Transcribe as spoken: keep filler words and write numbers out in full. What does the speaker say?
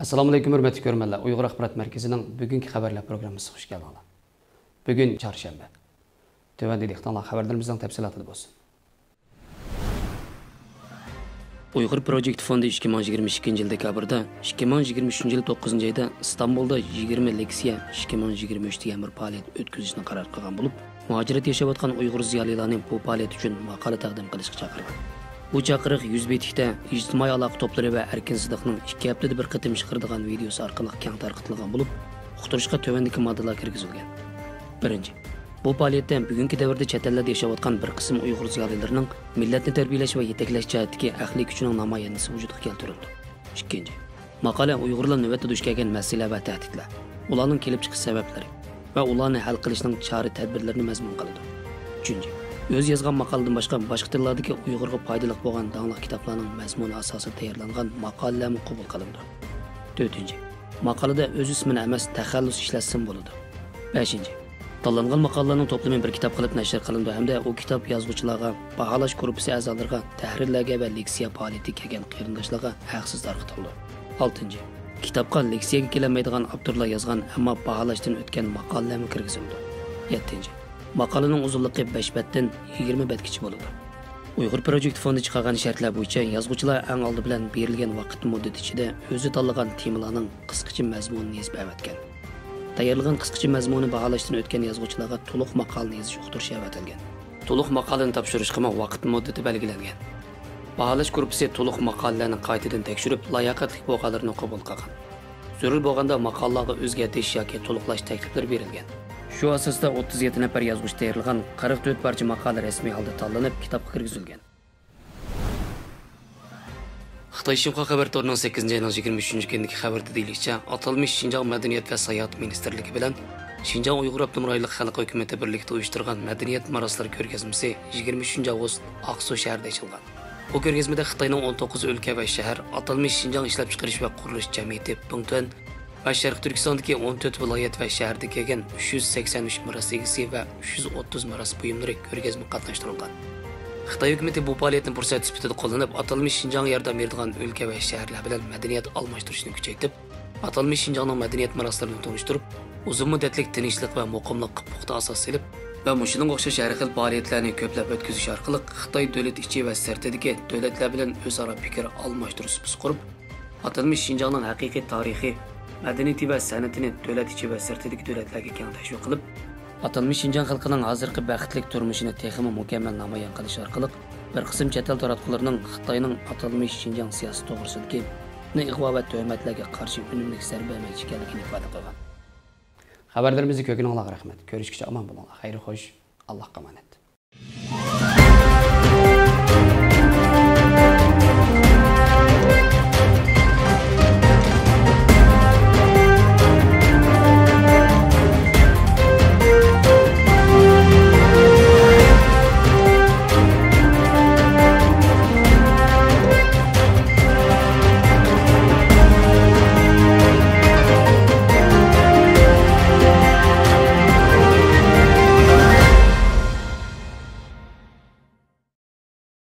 ئەسسالامۇئەلەيكۇم، ھۆرمەتلىك كۆرۈرمەنلەر. ئۇيغۇر ئاخبارات مەركىزىنىڭ بۈگۈنكى خەۋەرلەر پروگراممىسىغا خۇش كەلدىڭلار. بۈگۈن چارشەنبە. تۆۋەندە دىققىتىڭلار خەۋەرلىرىمىزنىڭ تەپسىلاتىدا بولسۇن. ئۇيغۇر پروجېكت فوندى ئىككى مىڭ يىگىرمە ئىككىنچى يىل دېكابىردا، ئىككى مىڭ يىگىرمە ئۈچىنچى يىل توققۇزىنچى ئايدا ئىستانبۇلدا يىگىرمە لېكسىيە، ئىككى مىڭ يىگىرمە ئۈچ دېگەن بىر پائالىيەت ئۆتكۈزۈشنى قارار قىلغان بولۇپ، مۇھاجىرەتتە ياشاۋاتقان ئۇيغۇر زىيالىيلارنى بۇ پائالىيەت ئۈچۈن ماقالە تەقدىم قىلىشقا چاقىرغان. بۇ چاقىرىق يۈز بېتىكتە ئىجتىمائىي ئالاقە توپلىرى ۋە ئەركىن سىدىقنىڭ ئىككى ھەپتىدە بىر قېتىم چىقىرىدىغان ۋىدېئوسى ئارقىلىق كەڭ تارقىتىلغان بولۇپ، ئۇقتۇرۇشقا تۆۋەندىكى ماددىلار كىرگۈزۈلگەن. بىرىنچى، بۇ پائالىيەتتە بۈگۈنكى دەۋردە چەت ئەللەردە ياشاۋاتقان بىر قىسىم ئۇيغۇر زىيالىيلىرىنىڭ مىللەتنى تەربىيەلەش ۋە يېتەكلەش جەھەتتىكى ئەقلىي كۈچىنىڭ نامايەندىسى ۋۇجۇدقا كەلتۈرۈلىدۇ. ئىككىنچى، ماقالە ئۇيغۇرلار نۆۋەتتە دۇچ كەلگەن مەسىلە ۋە تەھدىتلەر، ئۇلارنىڭ كېلىپ چىقىش سەۋەبلىرى ۋە ئۇلارنى ھەل قىلىشنىڭ چارە تەدبىرلىرىنى مەزمۇن قىلىدۇ. ئۈچىنچى، ئۆزى يازغان ماقالىدىن باشقا، باشقا تىللاردىكى ئۇيغۇرغا پايدىلىق بولغان داڭلىق كىتابلارنىڭ مەزمۇنى ئاساسىدا تەييارلانغان ماقالىلەرمۇ قوبۇل قىلىنىدۇ. تۆتىنچى، ماقالىدە ئۆز ئىسمىنى ئەمەس، تەخەللۇس ئىشلەتسىمۇ بولىدۇ. بەشىنچى، تاللانغان ماقالىلەرنىڭ توپلىمى بىر كىتاب قىلىپ نەشر قىلىنىدۇ ھەمدە ئۇ كىتاب يازغۇچىلارغا، باھالاش گۇرۇپپىسى ئەزالىرىغا، تەھرىرلەرگە ۋە لېكسىيە پائالىيىتىگە كەلگەن قېرىنداشلارغا ھەقسىز تارقىتىلىدۇ. ئالتىنچى، كىتابقا لېكسىيەگە كېلەلمەيدىغان ئاپتورلار يازغان، ئەمما باھالاشتىن ئۆتكەن ماقالىلەرمۇ كىرگۈزۈلىدۇ. يەتتىنچى، ماقالىنىڭ ئۇزۇنلۇقى بەش بەتتىن يىگىرمە بەتكىچە بولىدۇ. ئۇيغۇر پروجېكت فوندى چىقارغان شەرتلەر بويىچە يازغۇچىلار ئەڭ ئالدى بىلەن بېرىلگەن ۋاقىت مۇددىتى ئىچىدە ئۆزى تاللىغان تېمىلارنىڭ قىسقىچە مەزمۇنىنى يېزىپ ئەۋەتكەن. تەييارلىغان قىسقىچە مەزمۇنى باھالاشتىن ئۆتكەن يازغۇچىلارغا تولۇق ماقالىنى يېزىش ئۇقتۇرۇشى ئەۋەتىلگەن. تولۇق ماقالىنى تاپشۇرۇشقىمۇ ۋاقىت مۇددىتى بەلگىلەنگەن. باھالاش گۇرۇپپىسى تولۇق ماقالىلەرنى قايتىدىن تەكشۈرۈپ، لاياقەتلىك بولغانلىرىنى قوبۇل قىلغان. زۆرۈر بولغاندا ماقالىلارغا ئۆزگەرتىش ياكى تولۇقلاش تەكلىپلىرى بېرىلگەن. شۇ ئاساستا ئوتتۇز يەتتە نەپەر يازغۇچى تەييارلىغان قىرىق تۆت پارچە ماقالە رەسمىي ھالدا تاللىنىپ، كىتابقا كىرگۈزۈلگەن. خىتاي شىنخۇا خەۋەر تورىنىڭ سەككىزىنچى ئاينىڭ يىگىرمە ئۈچىنچى كۈنىدىكى خەۋىرىدە دېيىلىشىچە، ئاتالمىش شىنجاڭ مەدەنىيەت ۋە ساياھەت مىنىستىرلىكى بىلەن شىنجاڭ ئۇيغۇر ئاپتونوم رايونلۇق خەلق ھۆكۈمىتى بىرلىكتە ئۇيۇشتۇرغان مەدەنىيەت مىراسلىرى كۆرگەزمىسى يىگىرمە ئۈچىنچى ئاۋغۇست ئاقسۇ شەھىرىدە ئېچىلغان. بۇ كۆرگەزمىدە خىتاينىڭ ئون توققۇز ئۆلكە ۋە شەھەر، ئاتالمىش شىنجاڭ ئىشلەپچىقىرىش ۋە قۇرۇلۇش جەمئىيىتى، بىڭتۈەن، ۋە شەرقىي تۈركىستاندىكى ئون تۆت ۋىلايەت ۋە شەھەردىن كەلگەن ئۈچ يۈز سەكسەن ئۈچ مىراس ئىگىسى ۋە ئۈچ يۈز ئوتتۇز مىراس بۇيۇملىرى كۆرگەزمىگە قاتناشتۇرۇلغان. خىتاي ھۆكۈمىتى بۇ پائالىيەتنى پۇرسەت سۈپىتىدە قوللىنىپ، ئاتالمىش شىنجاڭغا ياردەم بېرىدىغان ئۆلكە ۋە شەھەرلەر بىلەن مەدەنىيەت ئالماشتۇرۇشنى كۈچەيتىپ، ئاتالمىش شىنجاڭنىڭ مەدەنىيەت مىراسلىرىنى تونۇشتۇرۇپ، ئۇزۇن مۇددەتلىك تىنچلىق ۋە مۇقىملىققا پۇختا ئاساس سېلىپ ۋە مۇشۇنىڭغا ئوخشاش ھەر خىل پائالىيەتلەرنى كۆپلەپ ئۆتكۈزۈش ئارقىلىق خىتاي دۆلەت ئىچى ۋە سىرتىدىكى دۆلەتلەر بىلەن ئۆزئارا پىكىر ئالماشتۇرۇش سۇپىسى قۇرۇپ، ئاتالمىش شىنجاڭنىڭ ھەقىقىي تارىخى، مەدەنىيىتى ۋە سەنئىتىنى دۆلەت ئىچى ۋە سىرتىدىكى دۆلەتلەرگە كەڭ تەشۋىق قىلىپ، ئاتالمىش شىنجاڭ خەلقىنىڭ ھازىرقى بەختلىك تۇرمۇشىنى تېخىمۇ مۇكەممەل نامايان قىلىش ئارقىلىق، بىر قىسىم چەت ئەل تاراتقۇلىرىنىڭ خىتاينىڭ ئاتالمىش شىنجاڭ سىياسىتى توغرىسىدىكى ئىغۋا ۋە تۆھمەتلەرگە قارشى ئۈنۈملۈك زەربە بەرمەكچى ئىكەنلىكىنى ئىپادە قىلغان. خەۋەرلىرىمىزنى كۆرگىنىڭلارغا رەھمەت. كۆرۈشكىچە ئامان بولۇڭلار. خەير خوش. ئاللاھقا ئامانەت.